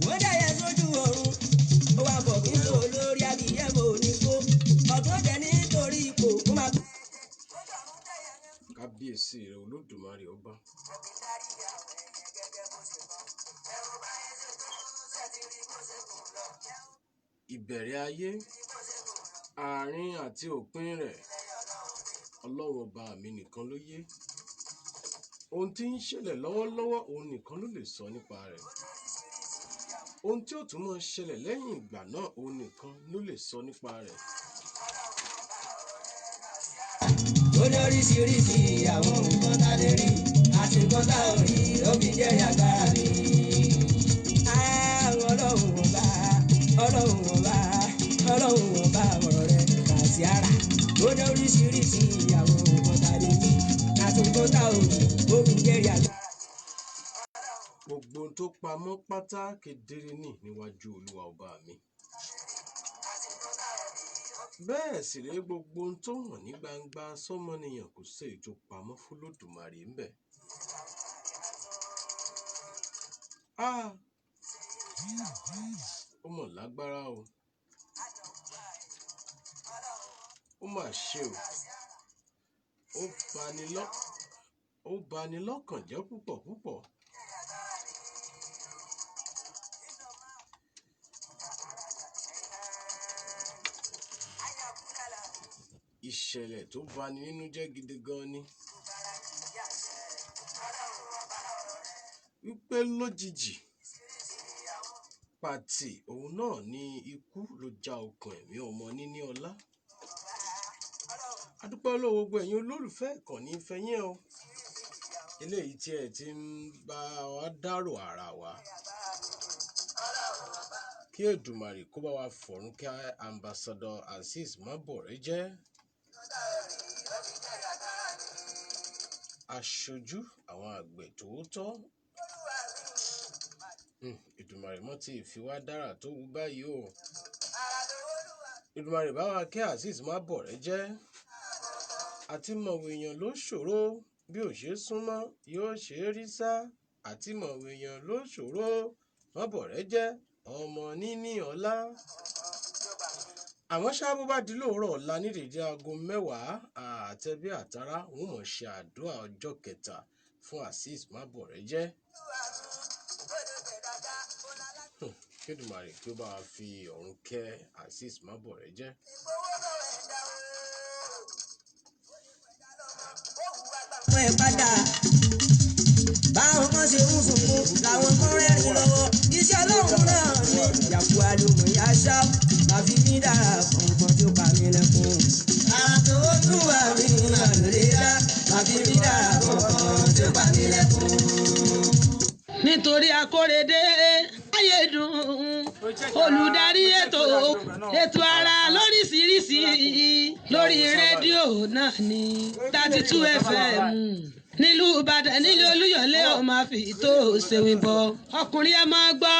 Wọ́n dẹ̀yẹ sójú ọ̀run, ó wà bọ̀ kí n sọ lórí abiyẹ́ mo ní kó. Ọ̀tún jẹ nítorí ipò kó máa. Kábíyèsí rẹ Olódùmarè ọba. Ìbẹ̀rẹ̀ ayé, àárín àti òpin rẹ̀, Ọlọ́run ọba mi nìkan ló yé. Ohun tí ń ṣẹlẹ̀ lọ́wọ́lọ́wọ́, òun nìkan ló lè sọ nípa rẹ̀. Ohun tí ó tún máa ṣẹlẹ̀ lẹ́yìn ìgbà náà, òun nìkan ló lè sọ nípa rẹ̀. Ó ní oríṣiríṣi àwọn nǹkan tá lè rí àti nǹkan tá ò rí ó fi jẹ́rìí agbára mi. Àwọn ọlọ́run ọba, ọlọ́run ọba, ọlọ́run ọba ọ̀rọ̀ rẹ̀ kà sí ara. Ó ní oríṣiríṣi àwọn nǹkan tá lè rí àti nǹkan tá ò rí ó fi jẹ́rìí agbára. Gbogbo ohun tó pamọ́ pátá kedere ní níwájú Olúwa ọba mi. Bẹ́ẹ̀ sì rèé, gbogbo ohun tó hàn ní gbangba sọ́mọnìyàn, kò sí èyí tó pamọ́ f'Olódùmarè ńbẹ̀. Ah! Ó mọ̀ lágbára o. Ó mà ṣe o. Ó bani lọ́, ó bani lọ́kàn jẹ́ púpọ̀ púpọ̀. Ìṣẹ̀lẹ̀ tó bani nínú jẹ́ gidi gan ni. Wípé lójijì, pàtì òun náà ni ikú ló já okùn ẹ̀mí ọmọ níní ọlá. A dúpẹ́ lọ́wọ́ gbogbo ẹ̀yin olólùfẹ́ ìkànnì Ìfẹ́yín ẹ o. Eléyìí tí ẹ ti ń bá wa dárò ara wa. Kí Èdùmàrè kó bá wa fọ̀run kí Ambassador Azeez Mábọ̀rẹ́ jẹ́. Aṣojú àwọn àgbẹ̀ tòótọ́. Èdùmàrè mọ́ tí fi wá dára tó wù báyìí o. Èdùmàrè bá wa kí Azeez Mábọ̀rẹ́ jẹ́. Àti mọ̀wé èèyàn ló ṣòro bí ò ṣe súnmọ́ yóò ṣe rí sá. Àti mọ̀wé èèyàn ló ṣòro Mábọ̀rẹ́ jẹ́ ọmọ níní ọlá. Àmọ́ ṣá, bó bá di lóòrọ̀ ọ̀la ní dèdé aago 10, àtẹ̀bí àtàrà òun mọ̀ ṣe àdúrà ọjọ́ kẹta fún Azeez Mábọ̀rẹ́ jẹ́. Kí Èdùmàrè kí ó bá wa fi ọ̀run kẹ́ Azeez Mábọ̀rẹ́ jẹ́. Fún ẹ padà. Báwọn kan ṣe ń sunkún làwọn kan rẹ́rìn lọ́wọ́. Iṣẹ́ ọlọ́run náà ni ìyàpò àlùmọ̀yà ṣá. Màfi mí dára kọ̀ọ̀kan tí ó pa mí lẹ́kún. Àtòlúwa mi náà lè dá. Màfi mí dára kọ̀ọ̀kan tí ó pa mí lẹ́kún. Nítorí Akórèdé Ayédùn, olùdarí ètò ara lóríṣiríṣi lórí rédíò náà ní 32 FM nílùú Ìbàdàn, nílùú Olúyọ̀lé, ọmọ àfi tó ṣèwìn bọ̀. Ọkùnrin ẹ máa gbọ́,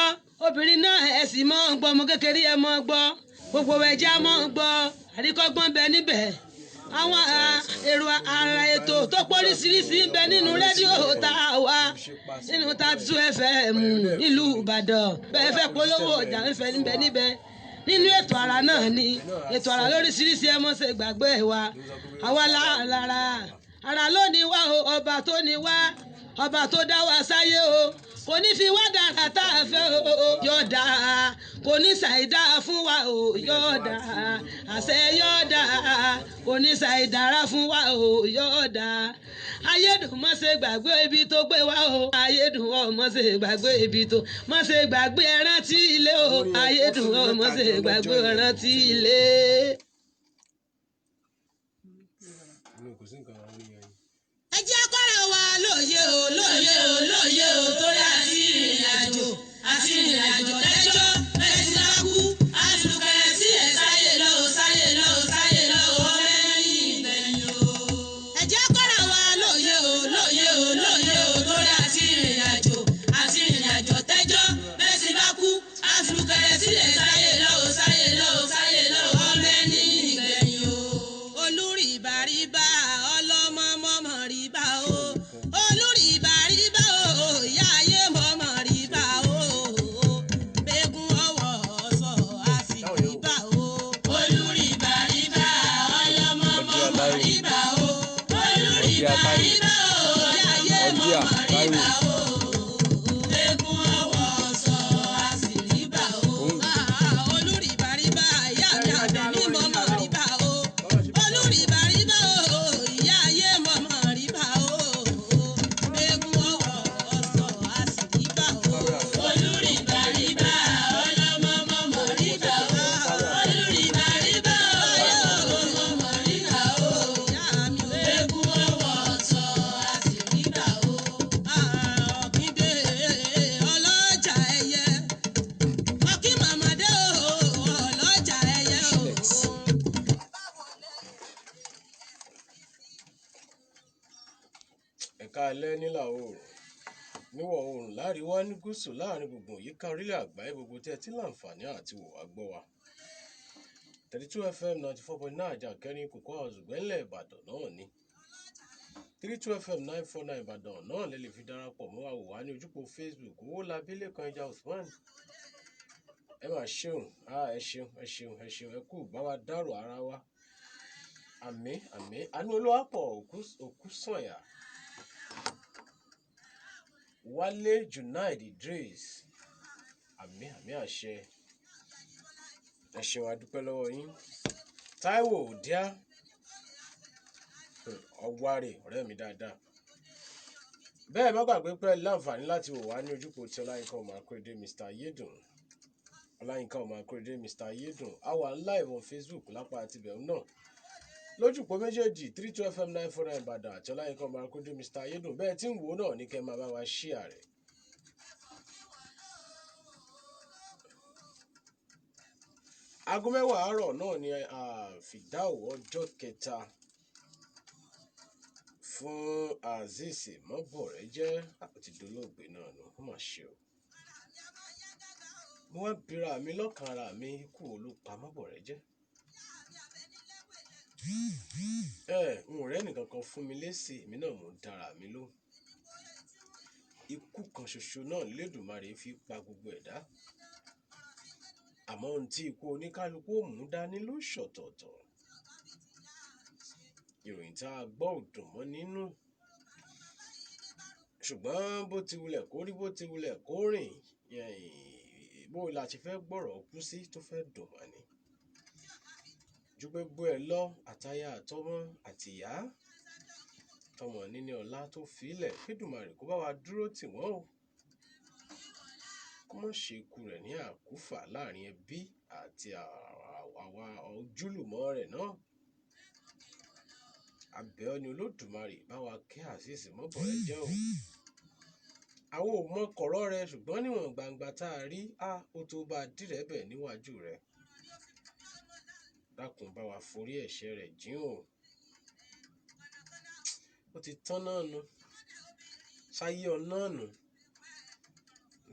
obìnrin náà ẹ sì máa gbọ́, ọmọ kékeré ẹ máa gbọ́, gbogbo ẹja máa gbọ́, àríkọ́gbọ́n bẹ níbẹ̀. Àwọn èrò ara ètò tó póríṣiríṣi ń bẹ nínú rédíò tá a wà nínú 32 FM nílùú Ìbàdàn. Bẹ́ẹ̀ fẹ́ polówó ọjà ń fẹ́ níbẹ̀ níbẹ̀ nínú ètò ara náà ni ètò ara lóríṣiríṣi. Ẹ mọ̀ ṣe gbàgbé wa, àwa lára ara ló ní wá o. Ọba tó ní wá, ọba tó dá wa sáyé o, kò ní fi wá dára tá a fẹ́ o, yóò dá. Kò ní ṣàìdá fún wa o, yóò dá. Àṣẹ yóò dá. Kò ní ṣàìdára fún wa o, yóò dá. Ayédùn, má ṣe gbàgbé ibi tó gbé wa o. Ayédùn ọ, má ṣe gbàgbé ibi tó, má ṣe gbàgbé ẹran tí ilé o. Ayédùn ọ, má ṣe gbàgbé ẹran tí ilé. Mi kò sí nǹkan orí yẹn. Ẹ jẹ́ kọ́ra wa lóye o, lóye o, lóye o, torí àti ìrìn àjò àti ìrìn àjò lẹ́jọ́ bẹ́ẹ̀ ti bá kú àtúnkẹ́rẹ́ sí ẹ̀ sáyé lọ o, sáyé lọ o, sáyé lọ o, ọmọ ẹ̀yìn ìgbẹ̀yìn o. Ẹ jẹ́ kọ́ra wa lóye o, lóye o, lóye o, torí àti ìrìn àjò àti ìrìn àjò tẹ́jọ́ bẹ́ẹ̀ ti bá kú àtúnkẹ́rẹ́ sí ẹ̀ sáyé lọ o, sáyé lọ o, sáyé lọ o, ọmọ ẹ̀yìn ìgbẹ̀yìn o. Olùrìbàrìbà ọlọ́mọ mọ́mọ́ rìbá o, olùrìbàrìbà o, ìyá ayé mọ́mọ́ rìbá o. Alhaja Taiwo. Eégún ọwọ́ sọ àṣìríbà o. Olùrìbàrìbà ìyá mi àbẹ̀ní mọ̀mọ́ ríbà o. Olùrìbàrìbà o, ìyá ayé mọ̀mọ́ ríbà o. Eégún ọwọ́ sọ àṣìríbà o. Olùrìbàrìbà ọlọ́mọ mọ̀mọ́ ríbà o. Olùrìbàrìbà ọlọ́mọ mọ̀mọ́ ríbà o. Eégún ọwọ́ sọ àṣìríbà o. Ọ̀kíndé ọlọ́jà ẹyẹ. Ọ̀kí màmádé o, ọlọ́jà ẹyẹ o. Ẹ̀ka alẹ́ nílà oòrùn, níwọ̀ oòrùn, láríwá, ní gúúsù, láàrin gbùngbùn, yíká orílẹ̀ àgbáyé gbogbo tí ẹ ti láǹfààní àti wò wá gbọ́ wa. 32 FM 94.9 Àjàkẹ́rin kòkó àzùgbẹ́lẹ̀ Ìbàdàn náà ni. 32 FM 949 Ìbàdàn náà lè fi darapọ̀ mọ́ wa, wò wá ní ojúpọ̀ Facebook Owólabí Lẹ́kan Ẹja Usman. Ẹ máa ṣeun, ẹ ṣeun, ẹ ṣeun, ẹ ṣeun, ẹ kú bá wa dárò ara wa. Àmín, àmín, àánú Olúwapọ̀ òkú sànyà. Wálé Junaid Idris, àmín, àmín, àṣẹ. Ẹ ṣeun, a dúpẹ́ lọ́wọ́ yín. Táíwò Òdíá Ọwárè, ọ̀rẹ́ mi dáadáa. Bẹ́ẹ̀ má gbàgbé pé ẹ láǹfààní láti wò wá ní ojúpọ̀ tí Ọláyínká ọmọ Akóredé Mr. Ayédùn. Ọláyínká ọmọ Akóredé Mr. Ayédùn. A wà live on Facebook lápá àti bẹ̀rù náà. Lójúpọ̀ méjèèjì 32 FM 949 Ìbàdàn àti Ọláyínká ọmọ Akóredé Mr. Ayédùn. Bẹ́ẹ̀ tí ń wò ó náà ní kẹ́ máa bá wa share rẹ̀. Aago 10 àárọ̀ náà ni fìdáwò ọjọ́ kẹta fún Azeez Mọ́bọ̀rẹ́jẹ́ ó ti dolóògbé náà nù, ó mà ṣe o. Mo wá bira mi lọ́kàn ara mi, ikú wo ló pa Mọ́bọ̀rẹ́jẹ́? Ẹ n ò rẹ́nì kankan fún mi lésì, èmi náà mò ń dára mi lóhùn. Ikú kan ṣoṣo náà l'Elédùmarè fi pa gbogbo ẹ̀dá. Àmọ́ ohun tí ikú oníkálukú ò mú dání ló ṣọ̀tọ̀ọ̀tọ̀. Ìròyìn tá a gbọ́ ò dùn mọ́ nínú. Ṣùgbọ́n bó ti wulẹ̀ kó rí, bó ti wulẹ̀ kó rìn, bó la ti fẹ́ gbọ́rọ̀ kú sí tó fẹ́ dùn mọ́ ni. Ju gbogbo ẹ lọ, àtaya àtọmọ àtìyá tọmọ níní ọlá tó filẹ̀, k'Èdùmàrè kó bá wa dúró tì wọ́n o. Kó má ṣe ikú rẹ̀ ní àkúfà láàrin ẹbí àti àwa ojúlùmọ̀ rẹ̀ náà. Abẹ́ ọ ni Olódùmarè bá wa kẹ́ Azeez Mọ́bọ̀rẹ́jẹ́ o. Àwọn ò mọ kọ̀rọ̀ rẹ̀, ṣùgbọ́n níwọ̀n gbangba tá a rí, á ó tó bá a dìrẹ́bẹ̀ níwájú rẹ̀. Dákun bá wa forí ẹ̀ṣẹ̀ rẹ̀ jìn o. Ó ti tán náà nu. Sáyé ọ náà nù.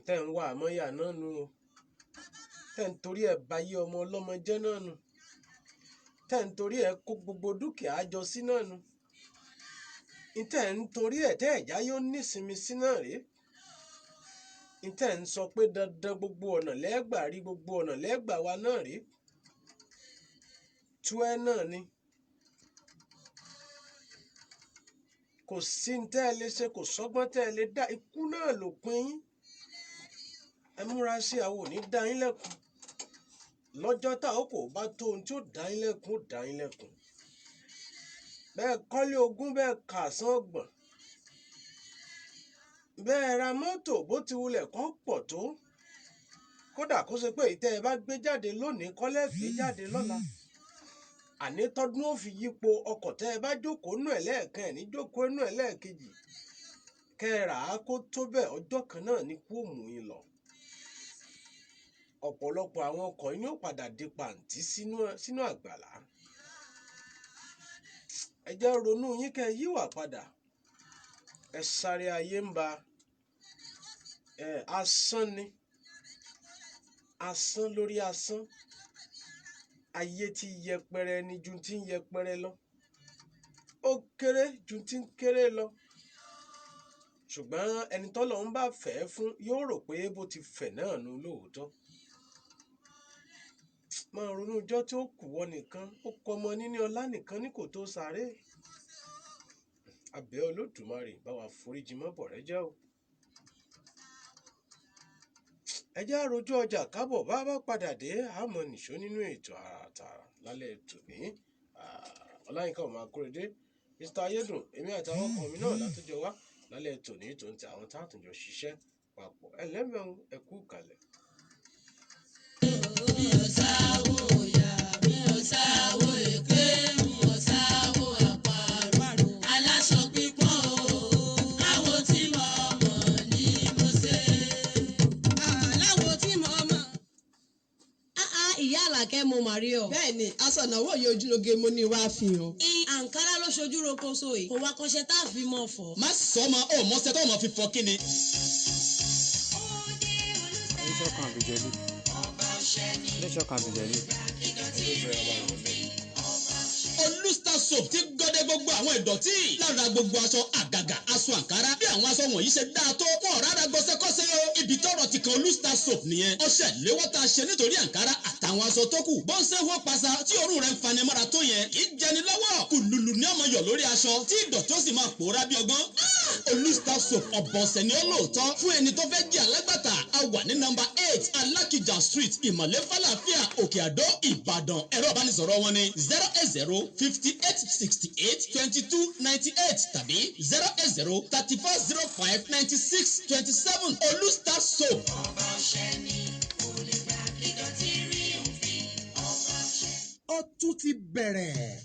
Tẹ́ ń wá àmọ́yà náà nu o. Tẹ́ ń torí ẹ̀ bayé ọmọ ọlọ́mọ jẹ́ náà nu. Tẹ́ ń torí ẹ̀ kó gbogbo dúkìá jọ sí náà nu. Ntẹ́ ń torí ẹ̀ tẹ́ ẹ̀já yóò nísinmi sí náà rèé. Ntẹ́ ń sọ pé dandan gbogbo ọ̀nà lẹ́gbàá rí, gbogbo ọ̀nà lẹ́gbàá wa náà rèé. Tú ẹ náà ni. Kò sí ntẹ́ ẹ lè ṣe, kò sọ́gbọ́n tẹ́ ẹ lè dá, ikú náà ló pin yín. Ẹ múra sí, àwọn ò ní dá yín lẹ́kun. Lọ́jọ́ tá ò kò bá tó ohun tí ó dá yín lẹ́kun, ó dá yín lẹ́kun. Bẹ́ẹ̀ kọ́lé ogún, bẹ́ẹ̀ kà sán ọgbọ̀n. Bẹ́ẹ̀ ra mọ́tò bó ti wulẹ̀ kọ́ pọ̀ tó. Kódà kó ṣe pé èyí tẹ́ ẹ bá gbé jáde lónìí kọ́lẹ́ gbé jáde lọ́la. Àní tọdún ó fi yípo ọkọ̀ tẹ́ ẹ bá jókòó nú ẹ̀ lẹ́ẹ̀kan, ẹ̀ ní jókòó nú ẹ̀ lẹ́ẹ̀kejì. Kẹ́ ẹ rà á kó tó bẹ́ẹ̀, ọjọ́ kan náà ni kú ò mú yín lọ. Ọ̀pọ̀lọpọ̀ àwọn ọkọ̀ yìí ni ó padà di pàǹtí sínú àgbàlá. Ẹ jẹ́ ronú yín kẹ́ ẹ yíwà padà. Ẹ sáré ayé ń ba. Ẹ asán ni. Asán lórí asán. Ayé ti yẹpẹrẹ ni ju ti ń yẹpẹrẹ lọ. Ó kéré ju ti ń kéré lọ. Ṣùgbọ́n ẹni tọ́lọ́run bá fẹ́ fún yóò rò pé bó ti fẹ̀ náà nu lóòótọ́. Máa ronú ọjọ́ tí ó kù wọ́ nìkan, ó kọ ọmọ níní ọlá nìkan ní kò tó sáré. Abẹ́ Olódùmarè bá wa foríjì Mọ́bọ̀rẹ́ jẹ́ o. Ẹ jẹ́ àròjọ ọjà kábọ̀ bá bá padà dé àmọ́ nìṣó nínú ètò àràtàrà lálẹ́ tòní. Ọláyínká ọmọ Akóredé, Mr. Ayédùn, èmi àtàwọn ọkọ mi náà látúnjọ wá lálẹ́ tòní tó ń tẹ àwọn táàtúnjọ ṣiṣẹ́ papọ̀. Ẹlẹ́mẹ̀ún, ẹ kú kalẹ̀. Mi ò sáwó ìyá, mi ò sáwó èké, mi ò sáwó àparò. Aláṣọ pípọ́n o, àwo tí mo mọ̀ ni mo ṣe. Aláwo tí mo mọ̀. Áá, ìyá Àlàkẹ́, mo mà rí ọ. Bẹ́ẹ̀ ni, aṣọ ìnáwó yìí ojúlóge mo ní wàá fi hàn. In àǹkárá ló ṣojú rokoṣo yìí. Kò wá kọ́ṣẹ́ tá a fi mọ̀ fọ́. Má sọ ma ò mọ́sẹ́ tó mọ̀ fi fọ́ kí ni. Iléeṣẹ́ kan àbíjẹ́lì. Iléeṣẹ́ kan àbíjẹ́lì. Olùstar Soap ti gọdẹ gbogbo àwọn ìdọ̀tí lára gbogbo aṣọ, àgàgà aṣọ àǹkárá. Bí àwọn aṣọ wọ̀nyí ṣe dáa tó, wọn ò rárá gbọ́sẹ́kọ́sẹ́ o. Ibi tọ́rọ̀ ti kan Olùstar Soap nìyẹn. Ọṣẹ léwọ́ tá a ṣe nítorí àǹkárá àtàwọn aṣọ tó kù, bọ́ńsẹ̀ wọ́n pasa tí òórùn rẹ̀ ń fani mọ́ra tó yẹn kì í jẹni lọ́wọ́. Kùlùlù ní ọmọ yọ̀ lórí aṣọ tí ìdọ̀tí ó sì máa pòórá bí ọgbọ́n. Olùstar Soap ọ̀bọ̀nsẹ̀ ni ó lóòótọ́ fún ẹni tó fẹ́ jẹ́ alágbàtà. A wà ní nọ́mbà 8, Alákìjà Street, Ìmọ̀lẹ́ Falafia, Òkè Àdó, Ìbàdàn. Ẹ̀rọ ìbánisọ̀rọ̀ wọn ni 080 58 68 22 98 tàbí 080 34 05 96 27. Olùstar Soap. Ó tún ti bẹ̀rẹ̀.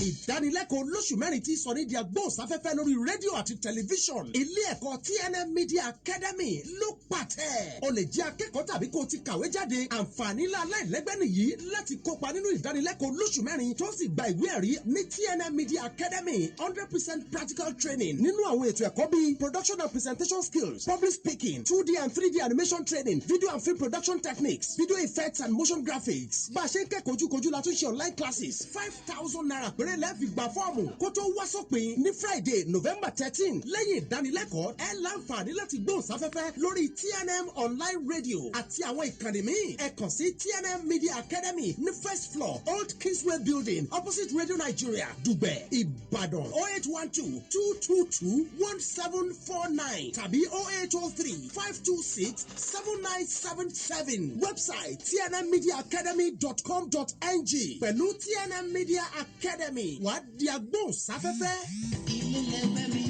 Ìdánilẹ́kọ̀ọ́ lóṣù 4 tí sọ ní di agbóhùnsáfẹ́fẹ́ lórí rédíò àti tẹlifíṣọ̀n. Ilé ẹ̀kọ́ TNM Media Academy ló pàtẹ́. O lè jẹ́ akẹ́kọ̀ọ́ tàbí kó o ti kàwé jáde. Àǹfààní ńlá aláìlẹ́gbẹ́ nìyí láti kópa nínú ìdánilẹ́kọ̀ọ́ lóṣù 4 tó sì gba ìwé ẹ̀rí ní TNM Media Academy. 100% practical training nínú àwọn ètò ẹ̀kọ́ bíi production and presentation skills, public speaking, 2D and 3D animation training, video and film production techniques, video effects and motion graphics. Bá a ṣe ń kẹ́kọ̀ọ́ ojúkojú la tún ṣe online classes. ₦5,000 péré lẹ́ẹ̀fi gba fọ́ọ̀mù kó tó wá sópin ní Friday, November 13. Lẹ́yìn ìdánilẹ́kọ̀ọ́, ẹ láǹfààní láti gbóhùnsáfẹ́fẹ́ lórí TNM online radio àti àwọn ìkànnì míì. Ẹ kàn sí TNM Media Academy ní first floor, Old Kingsway Building, opposite Radio Nigeria, Dùgbẹ̀, Ìbàdàn. 08122221749 tàbí 08035267977. Website tnmmediaacademy.com.ng. Pẹ̀lú TNM Media Academy, wàá di agbóhùnsáfẹ́fẹ́. Ilé lẹgbẹ́ mi,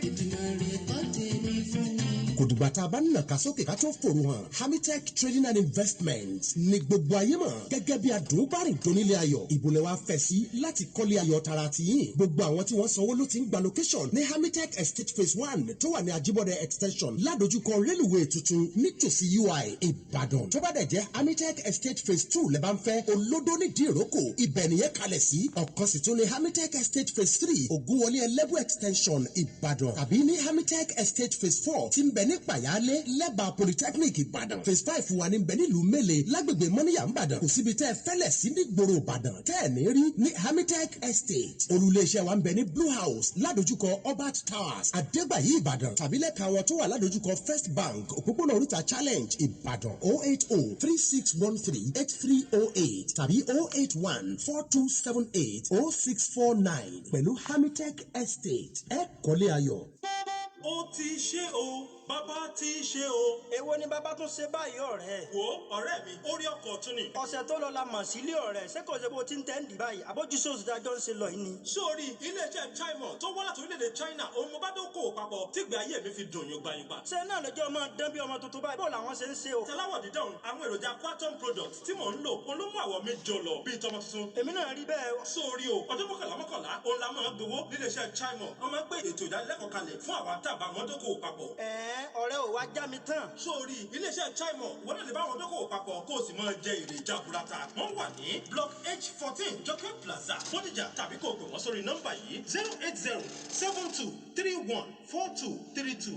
ìgbìmọ̀ rẹ̀ kọ́ tèmi fún mi. Kò dìgbà tá a bá nàka sókè ká tó fòrò hàn. Hamitech Trading and Investment ní gbogbo ayé mọ̀ gẹ́gẹ́ bí adùnbárìn donílé ayọ̀. Ìbòlẹ̀ wa fẹ̀ sí láti kọ́lé ayọ̀ tara tiyín. Gbogbo àwọn tí wọ́n sanwó ló ti ń gba location ní Hamitech Estate Phase 1 tó wà ní Ajibode Extension, ládojúkọ rélùwé tuntun nítòsí UI, Ìbàdàn. Tó bá dẹ̀ jẹ́ Hamitech Estate Phase 2 lẹ́ bá ń fẹ́, Olódó nídìí ìrókò, ibẹ̀ nìyẹn kalẹ̀ sí. Ọ̀kan sì tún ní Hamitech Estate Phase 3, Ògúnwọlé Ẹlẹ́bù Extension, Ìbàdàn, tàbí ní Hamitech Estate Phase 4 tí ń bẹ ní Pàyálé, lẹ́bàá Polytechnic, Ìbàdàn. Phase 5 wà ní bẹ nílùú Mẹ́lẹ̀, lágbègbè Mọ́níyà, Ìbàdàn. Kò síbi tẹ́ ẹ fẹ́lẹ̀ sí ní gbòòrò Ìbàdàn tẹ́ ẹ̀ ní rí ní Hamitech Estate. Olùléeṣẹ́ wa ń bẹ ní Blue House, ládojúkọ Albert Towers, Adégbàyí, Ìbàdàn, tàbí lẹ́ka wọn tó wà ládojúkọ First Bank, òpópónà oríta Challenge, Ìbàdàn. 08036138308 tàbí 08142780649. Pẹ̀lú Hamitech Estate, ẹ kọ́lé ayọ̀. Ó ti ṣe o, bàbá ti ṣe o. Èwo ni bàbá tún ṣe báyìí, ọ̀rẹ́? Wo ọ̀rẹ́ mi, ó rí ọkọ̀ ọ̀tún ni. Ọ̀sẹ̀ tó lọ la mọ̀ sílé ọ̀rẹ́. Ṣé kò ṣe bó ti ń tẹ́ ń dì báyìí? Àbójúṣe oṣù dájọ́ ń ṣe lọ yìí ni. Sórí iléeṣẹ́ Chimo tó wá láti orílẹ̀-èdè China, òun mo bá dókòwò papọ̀ tígbà ayé mi fi dùn yùngbàyùngbà. Ṣé náà lọ́jọ́ máa dán bí ọmọ tuntun báyìí? Bó làwọn ṣe ń ṣe o? Tẹláwọ̀ dídán, àwọn èròjà Quantum products tí mò ń lò, òun ló mú àwọ̀ mi jọlọ bíi tọmọ tuntun. Èmi náà rí bẹ́ẹ̀. Sórí o, ọdún mọ́kànlá mọ́kànlá òun la máa gbowó níléeṣẹ́ Chimo. Wọ́n máa ń gbé ètò ìdánilẹ́kọ̀ọ́ kalẹ̀ fún àwa tá a bá wọn dókòwò papọ̀. Ẹ̀ẹ́, ọ̀rẹ́ ò wá já mi tán. Sórí iléeṣẹ́ Chimo, wọ́n náà lè bá wọn dókòwò papọ̀ kó o sì máa jẹ èrè jaburata. Wọ́n wà ní block H14, Jockey Plaza, Bódìjà, tàbí kó o pè wọ́n sórí nọ́mbà yìí: 08072314232.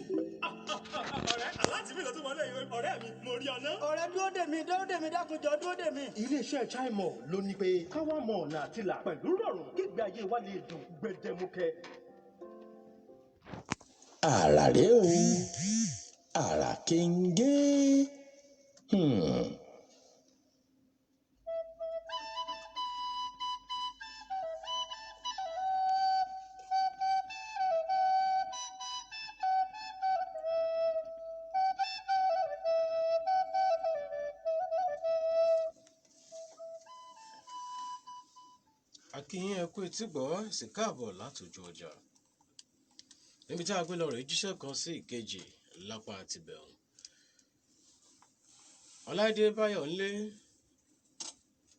Ọ̀rẹ́ aláàtì mi ló tún wọlé ìwé, ọ̀rẹ́ mi, mo rí ọ ná. Ọ̀rẹ́, dúró dè mí, dúró dè mí, dákunjọ, dúró dè mí. Iléeṣẹ́ Chimo ló ní pé káwá mọ ọ̀nà àtìlà pẹ̀lú rọrùn, kígbe ayé wa lè dùn gbẹdẹmukẹ. Àrà rèé o, àrà kéńgé. Akínyìn, ẹ kú etí gbọ́ sì káàbọ̀ látòjú ọjà níbi tí a gbé lọ rèé jíṣẹ́ kan sí ìkejì lápá tibẹ̀hùn. Ọláìdé Báyọ̀nlé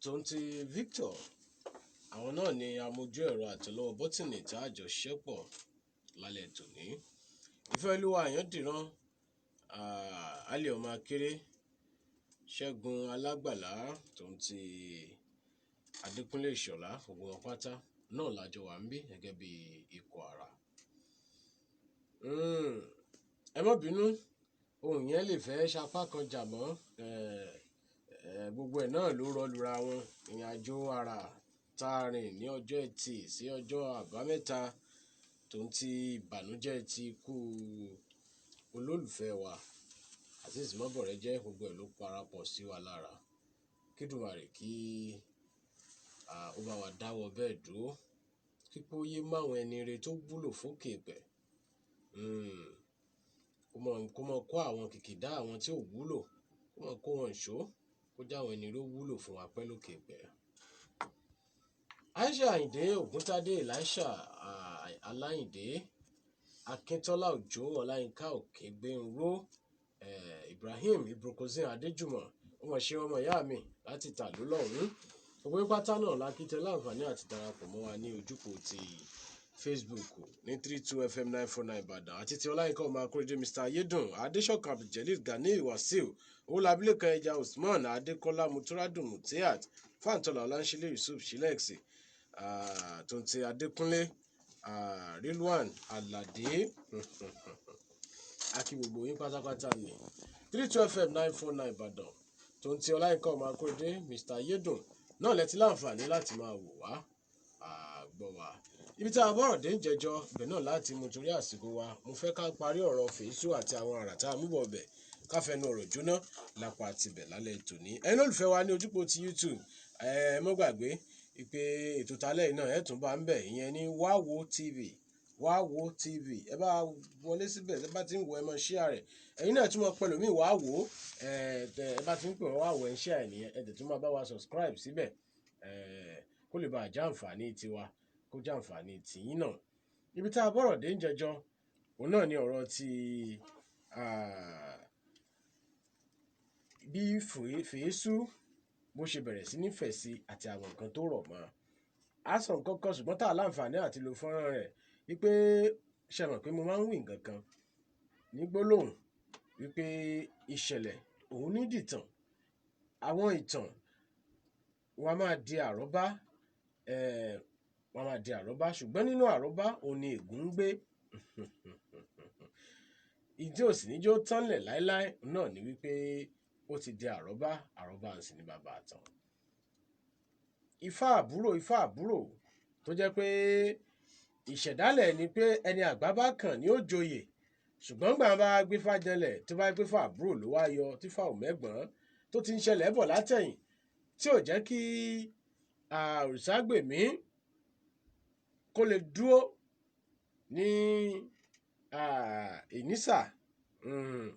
tó ń ti Victor, àwọn náà ni amójú ẹ̀rọ àtọlọ́wọ́ bọ́tìnì tá a jọ ṣiṣẹ́ pọ̀ lálẹ́ tòní. Ìfẹ́ Olúwa Àyàndìran, Ali ọmọ Akéré, Ṣẹ́gun Alágbàlá tó ń ti Adékúnlé Ìṣọ̀lá, gbogbo wọn pátá náà lájọ wà ń bí gẹ́gẹ́ bí ikọ̀ àrà. Ẹ má bínú, ohun yẹn lè fẹ́ sapá kan jà mọ́ gbogbo ẹ̀ náà ló rọlùra wọn. Ìrìn àjò àrà tá a rìn ní ọjọ́ Ẹtì sí ọjọ́ Àbámẹ́ta tó ń ti ìbànújẹ́ ti ikú olólùfẹ́ wa Azeez Mọ́bọ̀rẹ́jẹ́, gbogbo ẹ̀ ló parapọ̀ sí wa lára. Kídùmarè kí ó bá wa dáwọ́ bẹ́ẹ̀ dúró, kíkó yé máwọn ẹni re tó wúlò fókè pẹ̀, kó mọ kó àwọn kìkìdá àwọn tí ò wúlò, kó mọ kó wọn ṣó, kó já àwọn ẹni rẹ ó wúlò fún wa pẹ́ lókè pẹ̀. Aisha Àyìndé Ògúntádé, Elisha Aláyìndé, Akíntọ́lá Òjó, Ọláyínká Òkègbénró, Ibrahim Ibrokozin Adéjùmọ̀, ó mọ̀ ṣe ọmọ ìyá mi láti tàlú lọ́hùn-ún. Gbogbo pátá náà la kí tẹ láǹfààní àti darapọ̀ mọ́ wa ní ojúkò ti Facebook ní 32 FM 949 Ìbàdàn àti ti Ọláyínká ọmọ Akóredé, Mr Ayédùn, Adéṣọ̀kan Abdulgelil, Gani Wasiu Owólabílẹ̀kan, Ẹja Usman Adékọ́lá, Muturadun Mutiat Fáńtọ́lá, Ọláńṣílẹ̀ Yusuf Shilex, tó ń ti Adékúnlé, Rilwan Aládé, akí gbogbo yín pátápátá ní 32 FM 949 Ìbàdàn tó ń ti Ọláyínká ọmọ Akóredé, Mr Ayédùn náà lẹ ti láǹfààní láti máa wò wá gbọ́ wá. Ibi tá a bọ̀rọ̀ dé ń jẹjọ ibẹ̀ náà láti mú torí àsìkò wa. Mo fẹ́ ká parí ọ̀rọ̀ fèésù àti àwọn àrà tá a mú bọ̀ bẹ̀, ká fẹnu ọ̀rọ̀ jóná lápá tibẹ̀ lálẹ́ tòní. Ẹ̀yin olólùfẹ́ wa ní ojúpọ̀ ti YouTube, ẹ mọ́ gbàgbé pé ètò tálẹ̀ yìí náà ẹ̀ tún bá ń bẹ̀, ìyẹn ní Wáwo TV, Wáwo TV. Ẹ bá wọlé síbẹ̀, ẹ bá ti ń wo, ẹ máa share rẹ̀. Ẹ̀yin náà tún máa pẹ̀lú mi wá wò ó, ẹ bá ti ń pè wọ́n wá wò, ẹ ń share ẹ̀ nìyẹn. Ẹ dẹ̀ tún máa bá wa subscribe síbẹ̀ kó lè bá a jàǹfààní tiwa, kó jàǹfààní tìyín náà. Ibi tá a bọ̀rọ̀ dé ń jẹjọ òun náà ni ọ̀rọ̀ ti bí fèésù bó ṣe bẹ̀rẹ̀ sí ní fẹ̀ sí àti àwọn nǹkan tó rọ̀ mọ́. A sọ nǹkan kan ṣùgbọ́n tá a láǹfààní àti lo fọ́nrán rẹ̀ wípé ṣe mọ̀ pé mo máa ń wí nǹkan kan ní gbólóhùn wípé ìṣẹ̀lẹ̀ òun ní dìtàn, àwọn ìtàn wọn a máa di àrọ́bá, wọn a máa di àrọ́bá, ṣùgbọ́n nínú àrọ́bá òun ni ègún ń gbé. Ìdí òsì níjó tánlẹ̀ láéláé náà ni wípé ó ti di àrọ́bá, àrọ́bá ń sì ní bàbá àtàn. Ifá àbúrò, ifá àbúrò tó jẹ́ pé ìṣẹ̀dálẹ̀ ni pé ẹni àgbà bá kàn ní ó joyè, ṣùgbọ́n gbà bá gbéfá janlẹ̀ tó bá gbéfá àbúrò ló wá yọ tífá ò mẹ́gbọ́n tó ti ń ṣẹlẹ̀ bọ̀ látẹ̀yìn tí ò jẹ́ kí Òrìṣàgbèmí kó lè dúró ní Ìnísà,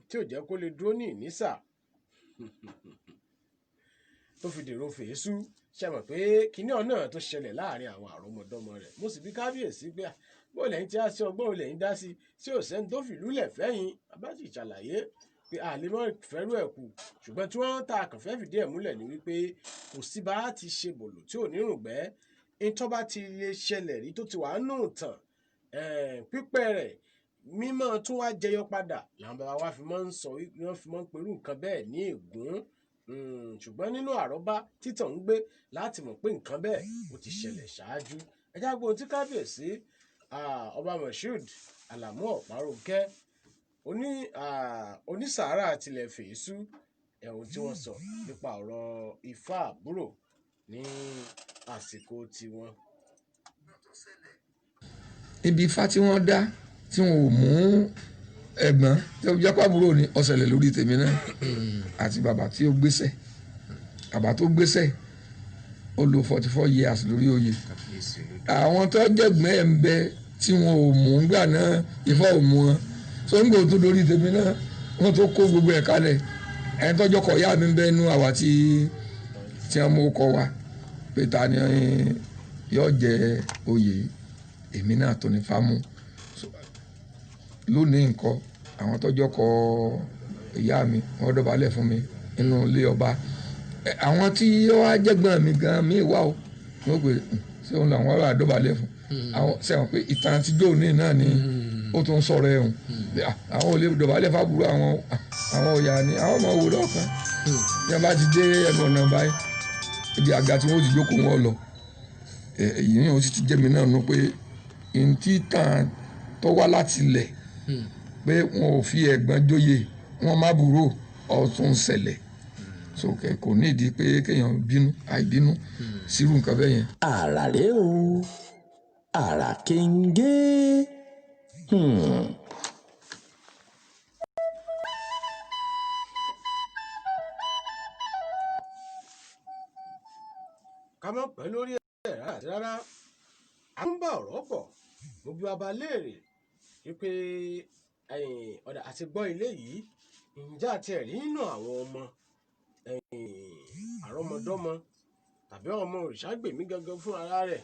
tí ò jẹ́ kó lè dúró ní Ìnísà tó fi dèrò fèésù. Ṣe mọ̀ pé kinní ọ̀nà tó ṣẹlẹ̀ láàrin àwọn àrọ́mọdọ́mọ rẹ̀, mo sì bí kábíyèsí pé bó lẹ́yìn tí a ṣe ọgbọ́n ò lẹ́yìn dá sí tí ò sẹ́ni tó fìlú lẹ̀ fẹ́yìn. Bàbá sì ṣàlàyé pé àlè mọ́ fẹ́rù ẹ̀ kù, ṣùgbọ́n tí wọ́n ta kàn fẹ́ fìdí ẹ̀ múlẹ̀ ni wípé kò sí bá a ti ṣe bòlò tí ò ní rùngbẹ́. Ìtọ́ bá ti lè ṣẹlẹ̀ rí tó ti wà nù tàn pípẹ́ rẹ̀ mímọ́ tún wá jẹyọ padà làwọn bàbá wa fi máa ń sọ, wọ́n fi máa ń perú nǹkan bẹ́ẹ̀ ní ègún. Ṣùgbọ́n nínú àrọ́bá títàn ń gbé láti mọ̀ pé nǹkan bẹ́ẹ̀ ó ti ṣẹlẹ̀ ṣáájú. Ẹ já gbọ́ ohun tí kábíyèsí ọba Moshood Alamu Ọ̀párónkẹ́ onísàárà tilẹ̀ fèésù, ẹ̀hún tí wọ́n sọ nípa ọ̀rọ̀ ifá àbúrò ní àsìkò tiwọn. Ibi ifá tí wọ́n dá tí wọn ò mú ẹ̀gbọ́n tí ó jẹ́ pàbúrò ní ọ̀sẹ̀lẹ̀ lórí tèmi náà àti bàbá tí ó gbéṣẹ́, bàbá tó gbéṣẹ́ ó lò 44 years lórí oyè. Àwọn tó jẹ̀gbọ́n ẹ̀ ń bẹ tí wọn ò mú gbà náà, ifá ò mú wọn tó ń gbòó tó lórí tèmi náà, wọ́n tó kó gbogbo ẹ̀ kalẹ̀. Ẹni tọ́jọ́ kọ̀ yá mi ń bẹ́ nu àwa tí wọ́n mú kọ wa pé ta ni. Yóò jẹ oyè èmi náà tó ní fámú. Lónìí nǹkan, àwọn tọ́jọ́ kọ ìyá mi, wọ́n dọ̀bálẹ̀ fún mi nínú ilé ọba. Àwọn tí ó wá jẹ́gbọ́n mi gan mi wá o, wọ́n pè ṣé òun làwọn wà dọ̀bálẹ̀ fún àwọn sẹ́wọ̀n pé ìtàn àtijọ́ òní náà ni ó tún sọ̀rọ̀ ẹ̀hún. Àwọn ò lè dọ̀bálẹ̀ fábúrò àwọn, àwọn ọ̀yà ni àwọn ọmọ wò lọ́ọ̀kan. Bí wọ́n bá ti dé ẹnu ọ̀nà báyìí, ibi àga tí wọ́n ti jókòó wọn lọ. Èyí ni ó sì ti jẹ́ mi náà nú pé ntí tàn tó wá láti ilẹ̀ pé wọn ò fi ẹ̀gbọ́n jóye, wọn má burú ọ̀tún ṣẹlẹ̀. So kò ní ìdí pé kéèyàn bínú àìbínú sírú nǹkan bẹ́ẹ̀ yẹn. Àrà rèé o, àrà kéńgé. Ká mọ̀ pẹ́ lórí ẹ̀ rárá àti rárá, à ń bá ọ̀rọ̀ bọ̀. Mo bi bàbá léèrè wípé ọ̀dà àti gbọ́ ilé yìí, ǹjẹ́ àti ẹ̀rí nínú àwọn ọmọ àrọ́mọdọ́mọ tàbí ọmọ òrìṣàgbèmí gangan fún ara rẹ̀,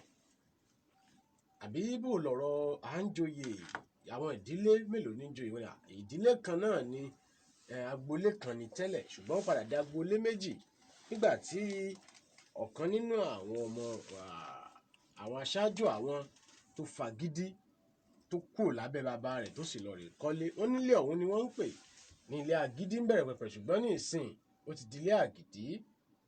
àbí bò lọ̀rọ̀ à ń joyè? Àwọn ìdílé mélòó ní joyè wọn? Ìdílé kan náà ni, agboolé kan ní tẹ́lẹ̀, ṣùgbọ́n ó padà di agboolé méjì nígbà tí ọ̀kan nínú àwọn ọmọ àwọn aṣáájú àwọn tó fagídí tó kúrò lábẹ́ bàbá rẹ̀ tó sì lọ rè kọ́lé. Wọ́n nílé ọ̀hún ni wọ́n ń pè ní ilé agídí ń bẹ̀rẹ̀ pẹ̀pẹ̀, ṣùgbọ́n ní ìsìn ó ti di ilé àgìdí.